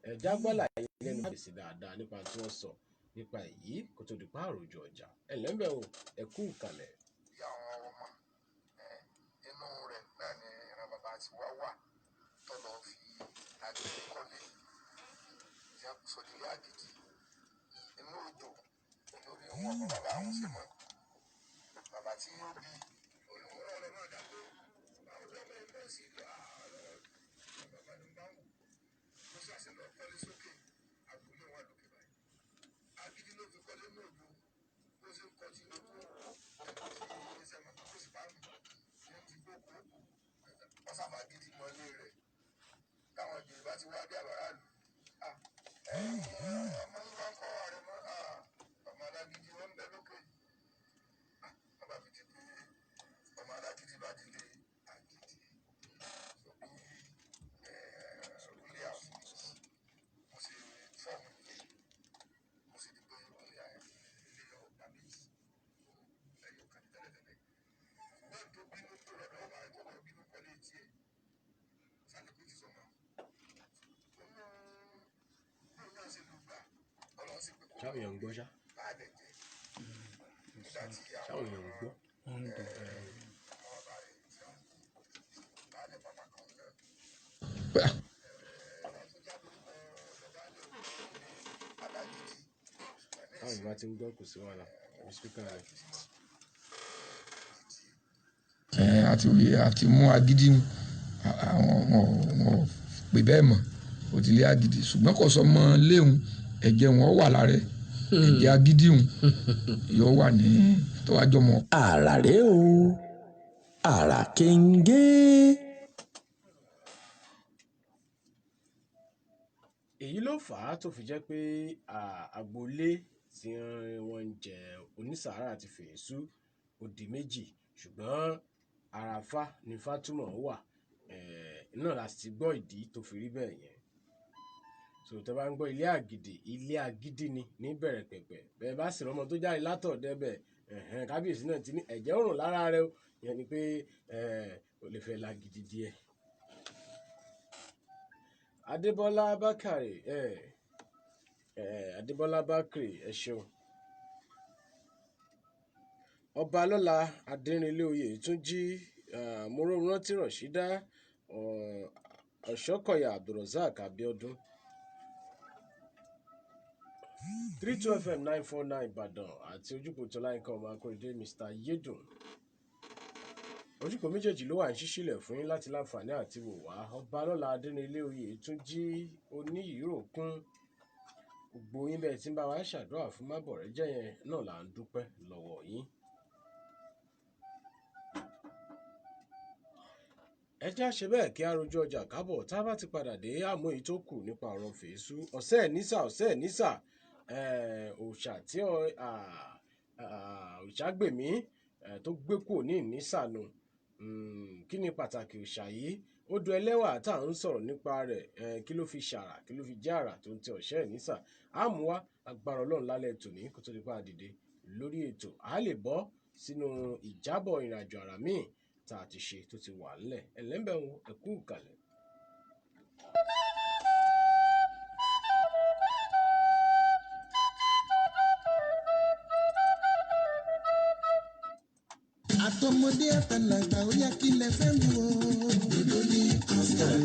Ẹ̀já gbọ́là lẹ́nu fèsì dáadáa nípa tí wọ́n sọ nípa èyí kó tó di pa àròjọ ọjà. Ẹ̀lẹ́mbẹ̀ o, ẹ kú ìkàlẹ̀. Bí àwọn ọmọ inú rẹ̀ náà ni ìran bàbá ti wá wà tó lọ fi agídí kọ́lé ìyá sọ nílé àgìdí inú òjò lórí ohun ọmọ bàbá àwọn ṣe mọ́ bàbá tí ó bí olùkọ́ ọ̀rọ̀ náà dàgbé báwo lọ́mọ ẹgbẹ́ sí ìlú àárọ̀ bàbá ní bá wù ló ṣàṣẹ lọ kọ́lé sókè agboolé wà lókè báyìí. Agídí ló fi kọ́lé ní òjò bó ṣe ń kọ́ tí ó kú ẹ̀kọ́ sí ẹsẹ̀ mọ́ kó sì bá mi ní ti kó kó wọ́n sábà gidi mọ́lé rẹ̀ táwọn ìjòyè bá ti wá dé àbárà lù ọmọ yìí wá ń kọ́ ààrẹ mọ́ ọmọ alágídí wọn ń bẹ lókè ọba fi di pé ọmọ alágídí bá di lé agídí so bí ilé àwọn mo sì fọ́ọ̀mù nìyẹn, mo sì di pé ilé ilé ọ̀gá méjì ẹ̀yọ̀ kan ní tẹ́lẹ̀tẹ́lẹ̀ bẹ́ẹ̀ tó bínú kó lọ́dọ̀ ọba ẹ̀ tó lọ bínú kọ́lé tiẹ̀ sálẹ̀ kó ti sọ̀mọ́ òun náà ṣe lù gbà ọlọ́run sì pé kó Ṣáwọn èèyàn ń gbọ́ ṣá? báàlẹ̀ jẹ́ nígbà tí Ṣáwọn èèyàn ń gbọ́? ọba rẹ̀ tí wọ́n baálẹ̀ bàbá kan náà Táwọn èèyàn bá ti ń gbọ́, kò sí wàhálà, àbí spíkà rẹ̀. Àti àti mú agídí àwọn wọn ò pè bẹ́ẹ̀ mọ́, ó ti lé agídí, ṣùgbọ́n kò sọ mọ́ léhùn ẹ̀jẹ̀ wọn wà lára ẹ̀, ẹ̀jẹ̀ agídí hùn yóò wà ní tó wá jọmọ. Àrà rèé o, àrà kéńgé. Èyí ló fà á tó fi jẹ́ pé agboolé tí wọ́n ń jẹ onísàárà àti fèésù ó di méjì, ṣùgbọ́n àràfà ní Fátúmọ̀ wà náà la sì gbọ́ ìdí tó fi rí bẹ́ẹ̀ yẹn. So tẹ́ bá ń gbọ́ ilé àgìdì, ilé agídí ni ní bẹ̀rẹ̀ pẹ̀pẹ̀. Bẹ́ẹ̀ bá sì rọ́mọ tó jáde látọ̀dẹ̀ bẹ̀, kábíyèsí náà ti ní ẹ̀jẹ̀ òrùn lára rẹ o, ìyẹn ni pé ó lè fẹ́ lagidi díẹ̀. Adébọ́lá Bákàrè, Adébọ́lá Bákàrè, ẹ ṣeun. Ọba lọ́la Adérinlé Oyètúnjí, Mọ́rọ́rántí Rọ̀ṣídá, Ọ̀ṣọ́kọ̀yà Abdulrasaq Abiodun. 32 FM 949 Ìbàdàn àti ojúkò Tọ́láyínká ọmọ Akóredé Mr. Yédùn. Ojúkò méjèèjì ló wà ní ṣíṣílẹ̀ fún yín láti láǹfààní àti wò wá. Ọba lọ́la Adérinlé Oyètúnjí oníyìíròkun, gbogbo yín bẹ́ẹ̀ tí ń bá wa ṣàdúrà fún Mábọ̀rẹ́jẹ́ yẹn náà là ń dúpẹ́ lọ́wọ́ yín. Ẹ já ṣe bẹ́ẹ̀ kí a rojú ọjà kábọ̀, tá a bá ti padà dé àmọ́ èyí tó kù nípa ọ̀rọ̀ fèésù. Ọ̀sẹ̀ nísà, ọ̀sẹ̀ nísà, Òòṣà tí Òrìṣàgbèmí tó gbé kúrò ní Ìnísànù. Kí ni pàtàkì òòṣà yìí? Odò ẹlẹ́wà tá à ń sọ̀rọ̀ nípa rẹ̀, kí ló fi ṣàrà, kí ló fi jẹ́ àrà tó ń tẹ ọ̀ṣẹ́ Ìnísà? Á mú wá agbára Ọlọ́run lálẹ́ tòní kó tó di pa àdìde lórí ètò. A lè bọ́ sínú ìjábọ̀ ìrìnàjò àrà míì tá a ti ṣe tó ti wà ńlẹ̀. Ẹ̀lẹ́mbẹ̀rún, ẹ̀kú ìkàlẹ̀. Àtọmọdé àtàlàgbà, ó yá, kí lẹ fẹ́ mu o? Dòdò ní custard.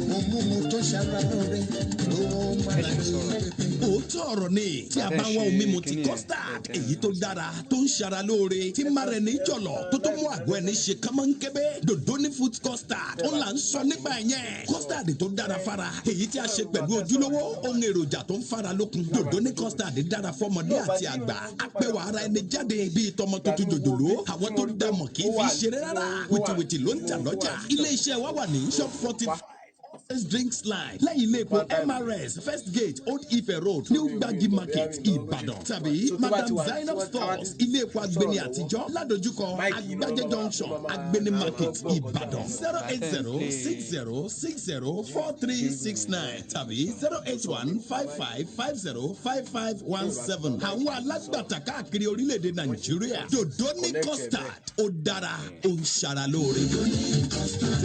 Mo mú mu tó ṣara lóore tó máa ń ṣe pépé. Òótọ́ ọ̀rọ̀ ni, tí a bá ń wá omi mu ti custard, èyí tó dára, tó ń ṣara lóore, tí mára ẹni jọ̀lọ̀, tó tó mú àgọ́ ẹni ṣe kánmọ́nkébé, Dòdóní Fruit Custard ó là ń sọ nípa ẹ̀ yẹn. Custard tó dára fara, èyí tí a ṣe pẹ̀lú ojúlówó ohun èròjà tó ń fara lókun. Dòdóní custard dára fọmọdé àti àgbà, apẹwà ara ẹni jáde bíi tọmọ tuntun jòjòló. Àwọn tó dá mọ̀ kì í fi ṣeré rárá. Wìtìwìtì ló ń tà lọ́jà. Ilé iṣẹ́ wa wà ní shop 45, First Drinks Line, lẹ́yìn ilé epo MRS, First Gate, Old Ife Road, New Gbagi Market, Ìbàdàn, tàbí Madam Zainab Stores, ilé epo Agbeni àtijọ́, ládojúkọ Agbájé Junction, Agbeni Market, Ìbàdàn, 08060604369 tàbí 08155505517. Àwọn alágbàtà káàkiri orílẹ̀-èdè Nàìjíríà, Dòdóní custard, ó dára, ó ń ṣara lóore. Tí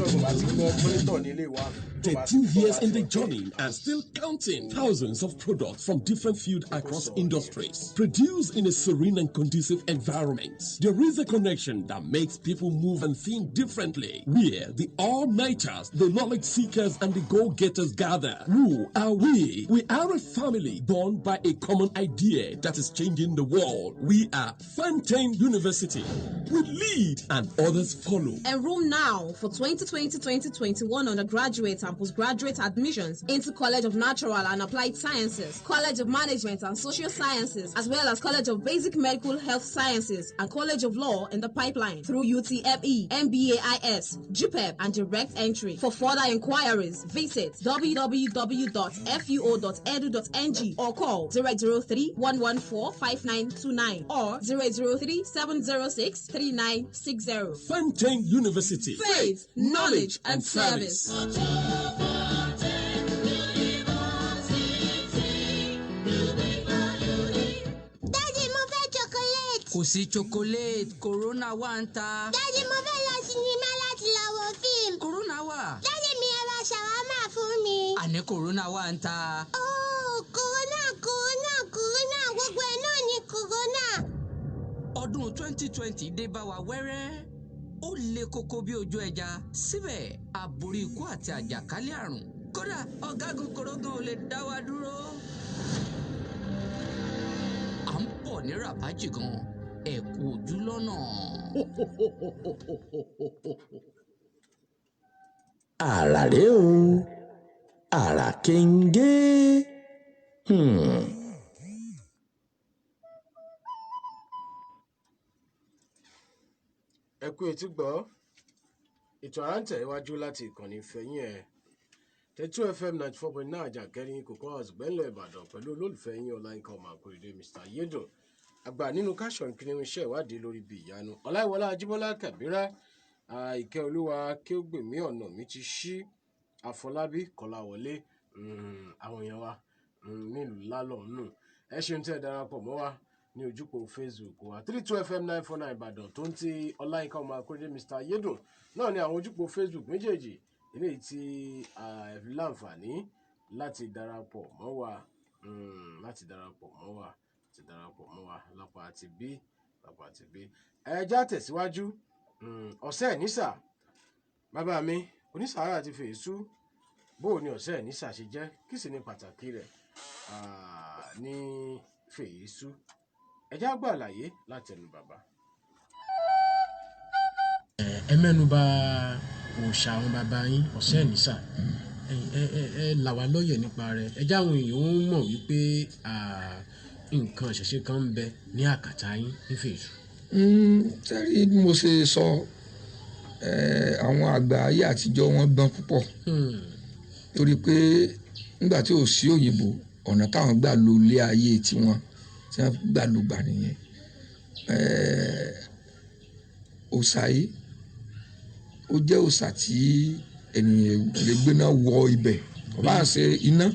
ọ̀gbọ̀n bá ti gbọ́ monitor ní ilé wa. 13 years in the journey and still counting. Thousands of products from different fields across industries, produced in a serene and conducive environment. There is a connection that makes people move and think differently, where the all-nighters, the knowledge seekers, and the go-getters gather. Who are we? We are a family born by a common idea that is changing the world. We are Fontaine University. We lead and others follow. Enroll now for 2020-2021 undergraduate and postgraduate admissions into College of Natural and Applied Sciences, College of Management and Social Sciences, as well as College of Basic Medical Health Sciences and College of Law in the pipeline through UTME, MBAIS, JUPEB, and direct entry. For further inquiries, visit www.fuo.edu.ng or call 003 114 5929 or 003 706 3960. Fontaine University. Faith, knowledge, and service. Daddy, mo fẹ́ chocolate. Kò sí chocolate, corona wà ń ta. Daddy, mo fẹ́ lọ sinimá láti lọ wo fíìmù. Corona wà. Daddy mi, ẹ ra ṣàwámà fún mi. Àní corona wà ń ta. Ooo, corona, corona, corona, gbogbo ẹ̀ náà ni corona. Ọdún 2020 dé bá wa wẹ́rẹ́, ó le koko bí ojú ẹja, síbẹ̀ àborí ikú àti àjàkálẹ̀ àrùn. Kódà ọ̀gágun korogan ò lè dá wa dúró. À ń bọ̀ ní rabaji gan, ẹ kú ojú lọ́nà. Àrà rèé o, àrà kéńgé. Ẹ kú etí gbọ́ ètò àrántẹ̀ iwájú láti ìkànnì ìfẹ́yìn ẹ̀ 32 FM 94.9, Àjàkẹ́rin Cocoa House, Gbẹ́lẹ̀ Ìbàdàn, pẹ̀lú olólùfẹ́ yín, Ọláyínká ọmọ Àkòrèdè, Mr Yedun àgbà nínú káṣọ̀ kiri iṣẹ́ ìwádìí lórí ibi ìyanu, Ọláìwọlá Ajíbọ́lá Kàbírà, Ìkẹ́ Olúwa Kéwògbèmí, ọ̀nà mi ti ṣí, Àfọlábí Kọláwọlé, àwọn èèyàn wa nílùú lálọ́ọ̀nù. Ẹ ṣeun tẹ́ ẹ darapọ̀ mọ́ wa ní ojúpọ̀ Facebook wa, 32 FM 949 Ìbàdàn, tó ń ti Ọláyínká ọmọ Akóredé, Mr Yedun náà ní àwọn ojúpọ̀ Facebook méjèèjì eléyìí tí ẹ fi láǹfààní láti darapọ̀ mọ́ wa, láti darapọ̀ mọ́ wa lápá àti bí, lápá àti bí. Ẹ já tẹ̀síwájú. Ọ̀sẹ̀ nísà, bàbá mi onísàárà ti fèésù, bóò ni ọ̀sẹ̀ nísà ṣe jẹ́, kí sì ni pàtàkì rẹ̀ ní fèésù? Ẹ já gbọ́ àlàyé látẹnu bàbá. Ẹ mẹ́nu bà òòṣà àwọn bàbá yín, ọ̀sẹ̀ nísà. Ẹ là wá lọ́yẹ̀ nípa rẹ̀. Ẹ já àwọn èèyàn ó mọ̀ wípé nǹkan ìṣẹ̀ṣe kan ń bẹ ní àkàtà yín ní fèésù. Sẹ́rí, bí mo ṣe sọ, àwọn àgbà ayé àtijọ́, wọ́n gbọ́n púpọ̀, torí pé nígbà tí ò sí òyìnbó Ọ̀nà táwọn gbà lo ilé ayé tiwọn tí wọ́n gbà ló gbà nìyẹn. Òòṣà yìí ó jẹ́ òòṣà tí ènìyàn lè gbéná wọ ibẹ̀, kò bá ń ṣe iná,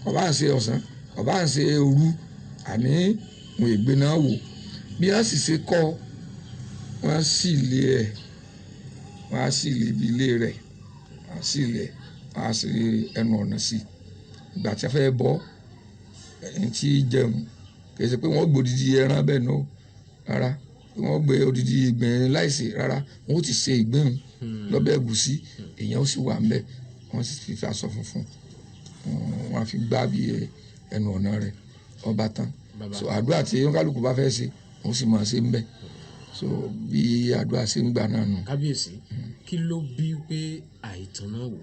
kò bá ń ṣe ọ̀sán, kò bá ń ṣe òru, àní wọn è gbéná wò. Bí wọ́n sì ṣe kọ́, wọ́n sì lé ẹ̀, wọ́n á sì lé ibi ilé rẹ̀, wọ́n á sì lé, wọ́n á sì ẹnu ọ̀nà sí. Ìgbà tí a fẹ́ bọ́ ẹni tí jẹun, kì í ṣe pé wọ́n gbé odidi ẹran bẹ́ẹ̀ náà rárá, wọ́n gbé odidi ìgbín láìsè rárá, wọ́n ó ti ṣe ìgbín lọ́bẹ̀ ẹ̀gúsí, èèyàn ó sì wà ńbẹ̀, wọ́n sì fi aṣọ funfun, wọ́n á fi gbá bí ẹnu ọ̀nà rẹ̀ ọba tán. So àdúrà tí oníkálukú bá fẹ́ ṣe, wọ́n sì máa ṣe ńbẹ̀. So bí àdúrà ṣe ń gbà náà nù. Kábíyèsí, kí ló bí pé àìtàn náà wò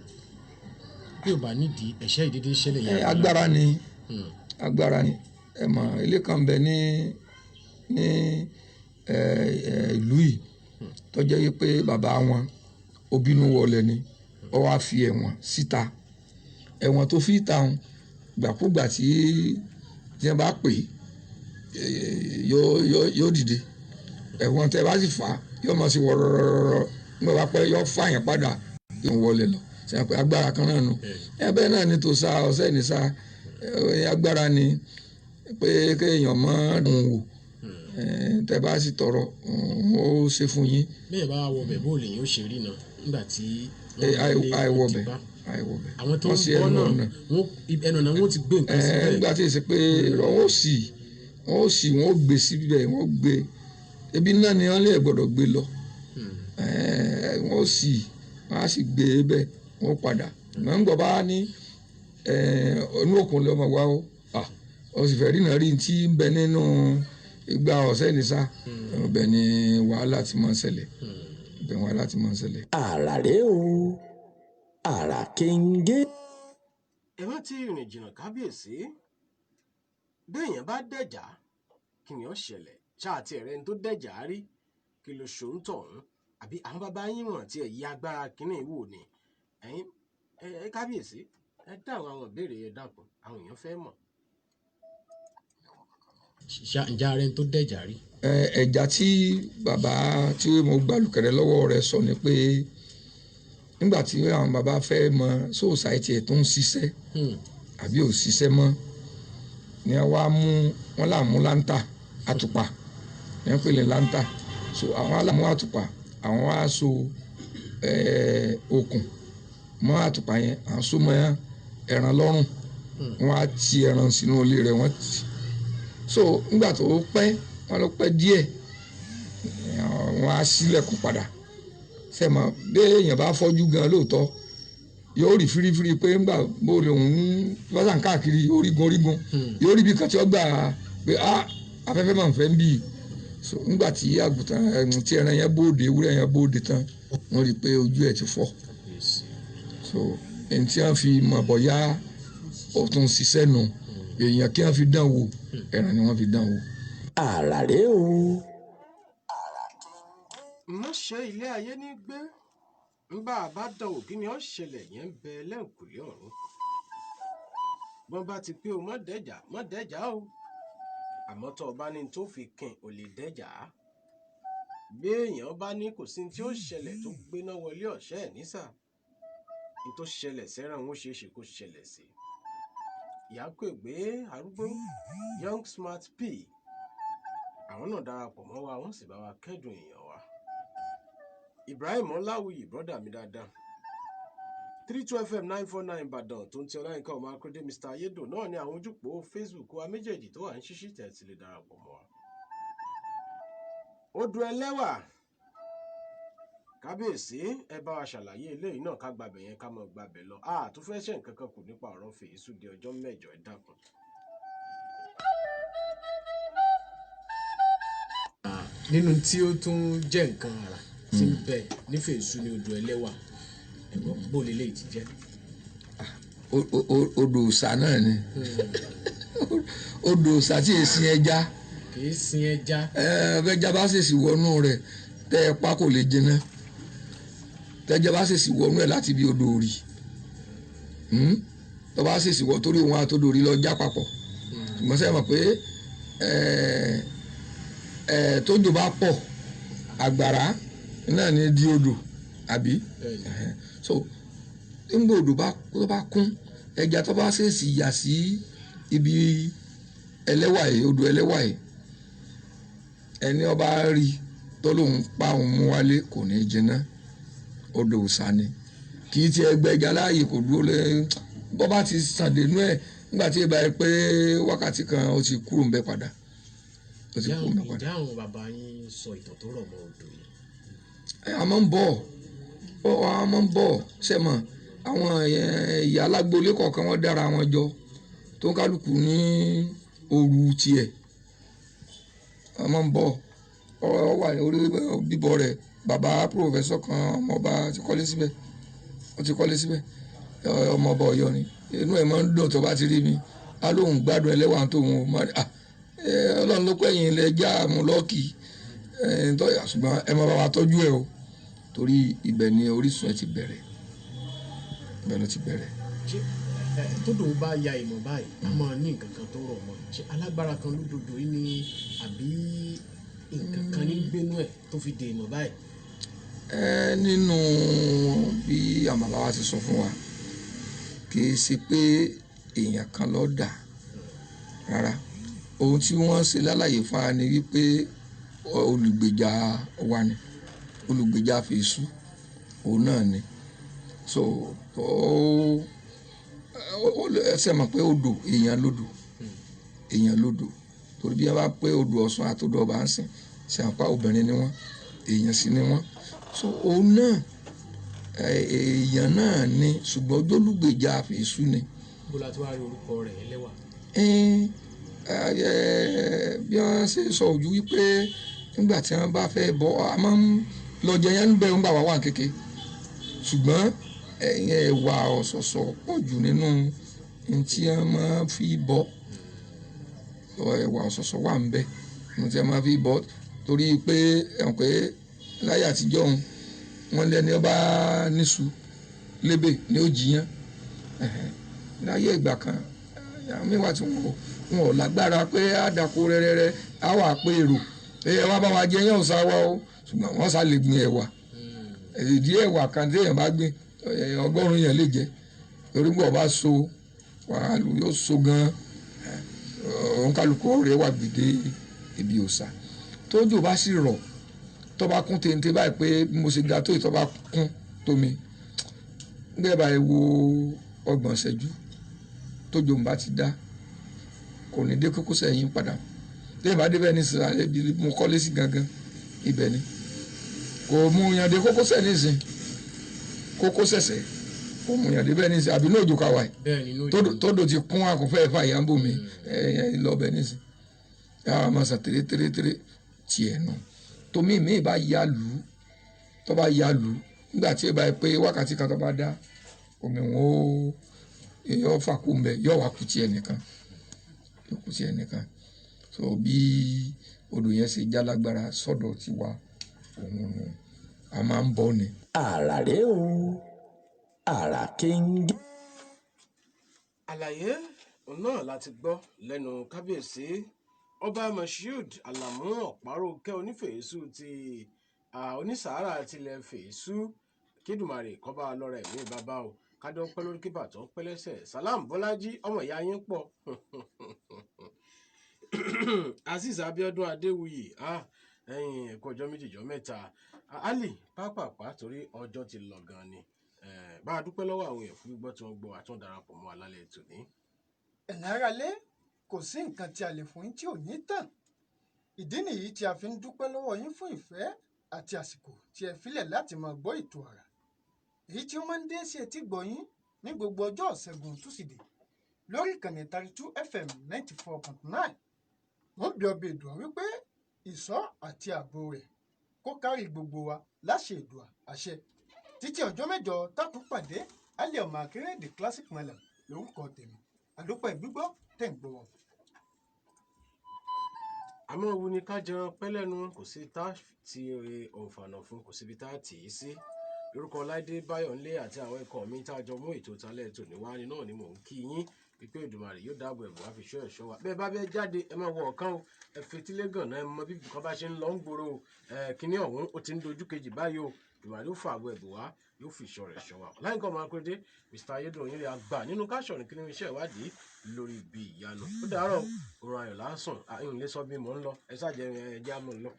bí ò bá nídìí ẹ̀ṣẹ́ ìdídé ṣẹlẹ̀ yàrá? Agbára ni, agbára ni. Ẹ mọ̀, ilé kan bẹ ní ní ìlú yìí tó jẹ́ wípé bàbá wọn ó bínú wọlé ni, ó wá fi ẹ̀wọ̀n síta. Ẹ̀wọ̀n tó fi ta òun, gbàkúgbà tí wọ́n bá pè yóò dìde. Ẹ̀wọ̀n tẹ́ bá sì fà á yóò máa ṣe wọ̀rọ̀rọ̀rọ̀, nígbà bá pẹ́ yóò fà yẹn padà, yóò wọlé lọ. Ṣé àpè agbára kan náà nù? Ẹ bẹ́ẹ̀ náà ni tó sa ọ̀sẹ̀ ní sa agbára ni pé kéèyàn mọ́ dùn wò, tẹ́ bá sì tọrọ ó ṣe fún yín. Bẹ́ẹ̀ bá wọ bẹ̀ bó lèyìn ó ṣe rí náà nígbà tí àìwọ̀ bẹ̀, àìwọ̀ bẹ̀. Àwọn tó ń bọ́ náà ẹnu ọ̀nà wọn ti gbé nǹkan síbẹ̀. Nígbà tí èsì pé wọ́n ó sì wọ́n ó gbé síbẹ̀, wọ́n ó gbé ebi náà ni wọ́n lè gbọ́dọ̀ gbé lọ. Wọ́n ó sì wọ́n á sì gbé e bẹ́ẹ̀, wọ́n padà. Mọ̀ ń gbọ́ bá ní inú òkun lọ́mọ wa ó, ó sì fẹ́ rí náà rí tí ń bẹ nínú ìgbà ọ̀sẹ̀ ní sá, ibẹ̀ ni wàhálà ti máa ń ṣẹlẹ̀, ibẹ̀ wàhálà ti máa ń ṣẹlẹ̀. Àrà rèé o, àrà kéńgé. Ẹ má ti rìn jìnnà kábíyèsí. Béèyàn bá dẹ̀jà, kí ni ó ṣẹlẹ̀? Ṣáà ti ẹ̀rẹ́ ní tó dẹ̀jà rí, kí ló ṣòun tọ̀hún? Àbí àwọn bàbá yín wọ̀n tí ẹ̀ yí agbára kínní wò ni? Ẹ̀yin ẹ kábíyèsí, ẹ dáhùn àwọn ìbéèrè yẹn, dákun, àwọn èèyàn fẹ́ mọ̀. Ǹjẹ́ ara ẹni tó dẹ̀jà rí? Ẹ̀jà tí bàbá tí mo gbàlùkẹ̀rẹ̀ lọ́wọ́ rẹ̀ sọ ni pé nígbà tí àwọn bàbá fẹ́ mọ sóòsáìtì ẹ̀ tó ń ṣiṣẹ́ àbí ò ṣiṣẹ́ mọ́, ni wọ́n á mú wọn là mú láńtà àtùpà, ní wọ́n pè ní láńtà. So àwọn alámú àtùpà, àwọn á so okùn mọ́ àtùpà yẹn, à ń so mọ́ ẹran lọ́rùn, wọ́n á ti ẹran sínú ilé rẹ̀, wọ́n ti. So nígbà tó pẹ́, wọ́n lọ pẹ́ díẹ̀, wọ́n á ṣílẹ̀kùn padà. Sẹ́mọ̀ bí èèyàn bá fọ́jú gan lóòótọ́, yóò rí fírífírí pé ńgbà bó lòun bá sàn káàkiri orígun orígun, yóò rí bí kan tí ó gbà pé afẹ́fẹ́ máa ń fẹ́ ń bì. So nígbà tí àgùntàn tí ẹran yẹn bóde, ewúrẹ́ yẹn bóde tán, wọ́n rí i pé ojú ẹ̀ ti fọ́. So ẹni tí wọ́n fi mọ̀ bọ́yá ó tún ṣiṣẹ́ nù, èèyàn kí wọ́n fi dán wò, ẹran ni wọ́n fi dán wò. Àrà rèé o. Má ṣe ilé ayé ní gbé, ńbà bá dán wò kí ni ó ṣẹlẹ̀ yẹn ń bẹ lẹ́ǹkùlé ọ̀run. Bọ́n bá ti pé o má dẹ́jà, má dẹ́jà o. Àmọ́ tó o bá ní tó fi kìn, ò lè dẹ́jà. Bí èèyàn bá ní kò sí tí ó ṣẹlẹ̀ tó gbéná wọlé ọ̀ṣẹ́ ẹ̀ nísà, ní tó ṣẹlẹ̀ sẹ́ràn ó ṣeé ṣe kó ṣẹlẹ̀ sí. Ìyá kò gbé arúgbó Young Smart P. Àwọn náà darapọ̀ mọ́ wa, wọ́n sì bá wa kẹ́dùn èèyàn wa. Ibrahim Ọláwuyì, brọ́dà mi dáadáa. 32 FM 949 Ìbàdàn tó ń ti Ọláyínká ọmọ Akérèdé Mr. Ayédò náà ní àwọn ojúpò Facebook wa méjèèjì tó wà ń ṣíṣí tẹ̀ ti lè darapọ̀ mọ́ wa. Odò ẹlẹ́wà, kábíyèsí, ẹ bá wa ṣàlàyé eléyìí náà ká gbàbẹ̀ yẹn ká mọ̀ gbàbẹ̀ lọ. A tún fẹ́ ṣe nǹkan kan kù nípa ọ̀rọ̀ Fèyísù di ọjọ́ mẹ́jọ, ẹ dákun. Nínú tí ó tún jẹ́ nǹkan àrà tí ń bẹ ní Fèyísù ní odò ẹlẹ́wà, ẹ̀gbọ́n bó lélẹ́yìí ti jẹ́. Odò òòṣà náà ni, odò òòṣà tí èsì ẹja. Kì í sin ẹja. Ẹja bá ṣèṣì wọnú rẹ̀ tẹ́ ẹ pa kò lè jiná. Tẹ́jẹ́ bá ṣèṣì wọnú ẹ̀ láti bí odò òrì, Tó bá sì wọ torí òun àtòdòrí lọ já papọ̀. Ṣùgbọ́n sẹ́yìn mọ̀ pé tójò bá pọ̀, àgbàrá náà ní di odò àbí. So nígbà odò bá kún, ẹja tó bá ṣèṣì yà sí ibi ẹlẹ́wà yìí, odò ẹlẹ́wà yìí, ẹni ọba rí tó lóun pa òun mú wálé kò ní í jiná. Odò òòṣà ni, kì í ti ẹgbẹ́ ẹja láàyè, kò dúró lé bọ́ bá ti sàn dénú ẹ̀. Nígbà tí ìbá yẹ pé wákàtí kan, ó ti kúrò ń bẹ padà, ó ti kúrò ń bẹ padà. Ǹjẹ́ àwọn bàbá yín sọ ìtàn tó rọ̀ mọ́ odò yìí? A máa ń bọ̀, a máa ń bọ̀. Sẹ́mọ̀ àwọn ìyá alágbolé kọ̀ọ̀kan, wọ́n dára wọn jọ tó ń kálukú ní òru tiẹ̀. A máa ń bọ̀, ọ wà ní orí bíbọ̀ rẹ̀. Bàbá pòfẹ́sọ̀ kan, ọmọọba ti kọ́lé síbẹ̀, ó ti kọ́lé síbẹ̀, ọmọọba Ọ̀yọ́ ni. Inú ẹ̀ máa ń dùn tó bá ti rí mi, á lóun gbádùn ẹlẹ́wà tó wọn. Ọlọ́run ló pẹ́yìn ilẹ̀ já mú lọ́ọ̀kì, ṣùgbọ́n ẹ máa bá wa tọ́jú ẹ o, torí ibẹ̀ ni orísun ẹ ti bẹ̀rẹ̀, ibẹ̀ ló ti bẹ̀rẹ̀. Ṣé tódò bá ya ìmọ̀ báyìí, a máa ní nǹkan kan tó rọ̀ mọ́? Ṣé alágbára kan ló dodo yìí ni, àbí nǹkan kan ní gbénú ẹ̀ tó fi dè ìmọ̀ báyìí? Ẹ nínú bí àwọn bàbá wa ti sọ fún wa, kì í ṣe pé èèyàn kan ló dà rárá. Ohun tí wọ́n ṣe lálàyé fún wa ni wípé olùgbèjà wa ni, olùgbèjà fèsù òun náà ni. So ó ẹsẹ̀ mọ̀ pé odò èèyàn lodò, èèyàn lodò, torí bí wọ́n bá pé odò Ọ̀ṣun àtodò Ọba ń sìn ṣe àpá, obìnrin ni wọ́n, èèyàn sì ni wọ́n. So òun náà èèyàn náà ni, ṣùgbọ́n ojúlùgbèjà fèsù ni. Bó la tí wàá rí orúkọ rẹ̀ ẹlẹ́wà? Bí wọ́n ṣe sọ ojú wípé nígbà tí wọ́n bá fẹ́ bọ́, a máa ń lọ jẹ yẹn ń bẹ ń gbà wá wà kéke, ṣùgbọ́n ẹ̀wà ọ̀sọ̀ọ̀sọ̀ pọ̀ jù nínú tí wọ́n máa fi bọ́. Ẹ̀wà ọ̀sọ̀ọ̀sọ̀ wà ń bẹ nínú tí wọ́n máa fi bọ́, torí pé ẹ̀wọ̀n pé láyé àtijọ́ òun wọ́n lẹ́ni ọba níṣu lébè ní ó jiyàn. Láyé ìgbà kan, àwọn míì wà tí wọn ò lágbára pé á dàkó rẹ́rẹ́rẹ́, á wà pé èrò ẹ wá bá wa jẹ yẹn ò sá wa o, ṣùgbọ́n wọ́n sá lè gbin ẹ̀wà. Ìdí ẹ̀wà kan tí èèyàn bá gbin, 100 yẹn lè jẹ, torí gbọ́ bá so wàhálù yóò so gan. Òun kálukú ọ̀rẹ́ wà gbèdé ibi òòṣà. Tójò bá sì rọ̀, tó bá kún téńté báyìí, pé bí mo ṣe ga tó yìí, tó bá kún tómi gbé báyìí, wo 30 ìṣẹ́jú tójò ń bá ti dá, kò ní dé kókósẹ̀ yín padà. Téèyàn bá débẹ̀ ní sísè, ibi mo kọ́lé sí gangan ibẹ̀ ni, kò mú yàn dé kókósẹ̀ nísìn, kókósẹ̀sẹ̀ kò mú yàn débẹ̀ nísìn, àbí ní òjò káwa yìí tódò ti kún àkúnfẹ́ ẹ̀fà ìyàmbó mi ẹ̀yẹ lọ́bẹ̀ nísìn, yàrá máa sàn tèrè tèrè tèrè tiẹ̀ nù. Tómi mi bá ya lù ú, tó bá ya lù ú, nígbà tí ìbá yẹ pé wákàtí kan tó bá dá omi, wọn ó yọ fà kú mbẹ, yọ wá kú tiẹ̀ nìkan, yọ kú tiẹ̀ nìkan. So bí odò yẹn ṣe jálágbára sọ́dọ̀ tiwa òun nù, a máa ń bọ̀ ni. Àrà rèé o, àrà kéńgé. Àlàyé náà láti gbọ́ lẹ́nu kábíyèsí Ọba Moshood Alamu Ọ̀párókẹ́ Onífèésù ti onísàárà tilẹ̀ Fèésù. Kídùmarè kọ́ba lọ́rọ̀ ẹ̀mí bàbá o, kádọ́ pẹ́ lórí kíbà tó pẹ́ lẹ́sẹ̀. Salam Bọ́lájí, ọmọ ìyá yín pọ̀. Azeez Abiodun Adéwuyì, ẹ̀yìn ẹ̀kọ́ ọjọ́ méjì jọ mẹ́ta. Ali pápápá, torí ọjọ́ ti lọ gan ni, bá a dúpẹ́ lọ́wọ́ àwọn èèyàn fún gbígbọ́ tí wọ́n gbọ́ àtún darapọ̀ mọ́ alálẹ̀ tòní. Ẹ̀yin aráalé, kò sí nǹkan tí a lè fún yín tí ò ní tàn. Ìdí nìyí tí a fi ń dúpẹ́ lọ́wọ́ yín fún ìfẹ́ àti àsìkò tí ẹ filẹ̀ láti máa gbọ́ ètò Àrà, èyí tí ó máa ń dé sí etí gbọ́ yín ní gbogbo ọjọ́ Ìṣẹ́gun Túsìdeè lórí ìkànnì 32 FM 94.9. Wọ́n bí ọbẹ̀ Èdùà wípé ìṣọ́ àti ààbò rẹ̀ kó kárí gbogbo wa láṣẹ Èdùà, àṣẹ. Títí ọjọ́ mẹ́jọ tátún pàdé, alẹ́ ọmọ akéré the classic malam lórúkọ tèmi. Àdúpẹ́ gbígbọ́ tẹ̀ ń gbọ́ wọn. Àmọ́ wo ni ká jẹran pẹ́ lẹ́nu, kò sí tá ti òǹfààná fún, kò síbi tá tì í sí. Lórúkọ Láìdé Báyọ̀nlé àti àwọn ikọ̀ mi tá a jọ mú ètò ìtàlẹ̀ tòní wá ní náà ni mò ń kí yín wípé Èdùmàrè yóò dáàbò ẹ̀bùn wá fi ṣọ́ ẹ̀ṣọ́ wa. Bẹ́ẹ̀ bá bẹ́ẹ̀ jáde, ẹ máa wọ ọ̀kan o, ẹ fetílé gànà, ẹ mọ bí nǹkan bá ṣe ń lọ ń gbòòrò o. Ẹ kíní ọ̀hún ó ti ń dojú kejì báyìí o. Èdùmàrè ó fààbò ẹ̀bùn wá, yóò fi ìṣọ́ rẹ̀ ṣọ́ wa. Láyìnká ọmọ akérèdé, Mr Ayédùn yín rẹ̀ àgbà nínú káṣọ̀rìn kí ní iṣẹ́ ìwádìí lórí ibi ìyanu. Ó dàárọ̀, òrùn ayọ̀ lásán àyùn lè sọ bí mò ń lọ. Ẹ ṣáà jẹ́ ẹ jẹ́ àmọ́ ń lọ.